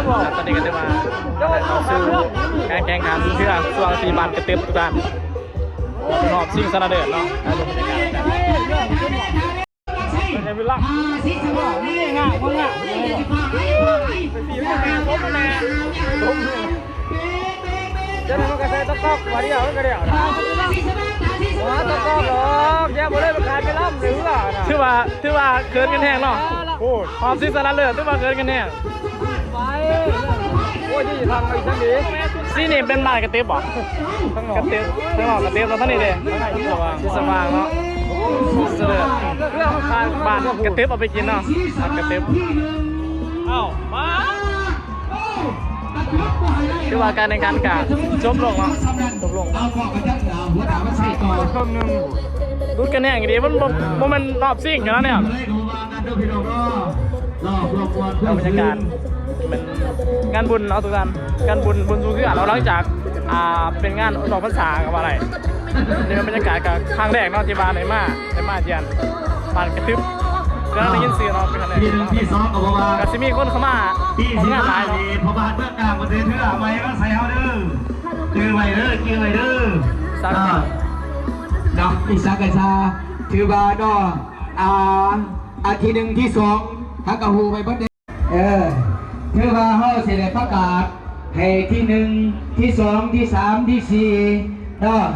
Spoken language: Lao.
ຕອນນີ້ກໍຖືວ່າເຂົ້າສູ່ການແຂ່ງຂັນເຮືອຊ່ວງທີ່ບ້ານກະຕຶບ ທຸກທ່ານ ຮອບຊິງຊະນະເລີດເນາະ. ເຈົ້າໜ້າມັນກໍໃສ່ຕອກໆ ວ່າດຽວມັນກໍແລ້ວນະ. ບໍ່ຕອກໆດອກ ຢ່າບໍ່ໄດ້ປະກາດໄປລຳເຫຼືອນະ. ຖືວ່າ ຖືວ່າເຂີນກັນແຮງເນາະ. ໂອ້ ຮອບຊິງຊະນະເລີດ ຖືວ່າເຂີນກັນແຮງ. ໂອ້ຍ ນີ້ທາງໄປຊັ້ນເດ. ຊິນີ້ເປັນບ້ານກະຕຶບບໍ່? ທາງນອກ ກະຕຶບ ທາງນອກກະຕຶບ ແລ້ວທາງນີ້ເດ ສະຫວ່າງ ຊິສະຫວ່າງເນາະ. ບ້ານກະຕຶບເອົາໄປກິນເນາະ ບ້ານກະຕຶບ. ເອົ້າ ມາ ຖືວ່າການແຂ່ງຂັນກະຈົບລົງເນາະ ຈົບລົງ. ລຸດກັນແຮງອີ່ຫຼີ ມັນບໍ່ ບໍ່ແມ່ນຮອບຊິງກັນແລ້ວເນຍ. ເອົາບັນຍາກາດ ເປັນງານບຸນເນາະທຸກທ່ານ ງານບຸນ ບຸນສູ່ເຮືອເນາະ ຫຼັງຈາກ ອ່າ ເປັນງານອອກພັນສາກໍວ່າໄດ້. ນີ້ເປັນບັນຍາກາດກໍຄັ້ງແລກເນາະ ທີ່ວ່າໄດ້ມາ ໄດ້ມາທ່ຽນບ້ານກະຕຶບ ກໍໄດ້ຍິນຊື່ເນາະ ເປັນຄັ້ງແລກ. ປີໜຶ່ງ ປີສອງກໍບໍ່ວ່າ ກໍຊິມີຄົນເຂົ້າມາຮ່ວມງານຫຼາຍເນາະ. ພໍ່ບ້ານເມືອງກາງປະເທດເທື່ອໃໝ່ມາໃສ່ເຮົາເດີ ຈື່ໄວ້ເດີ ຈື່ໄວ້ເດີ. ເນາະ ອີກສັກກະຊາ ຖືວ່າເນາະ ອ່າ ອັນທີໜຶ່ງ ທີສອງ ເຮົາກໍຮູ້ໄວ້ເບິດເດ້. ເອີ ຖືວ່າເຮົາຊິໄດ້ປະກາດໃຫ້ທີໜຶ່ງ ທີສອງ ທີສາມ ທີສີ່ເນາະ.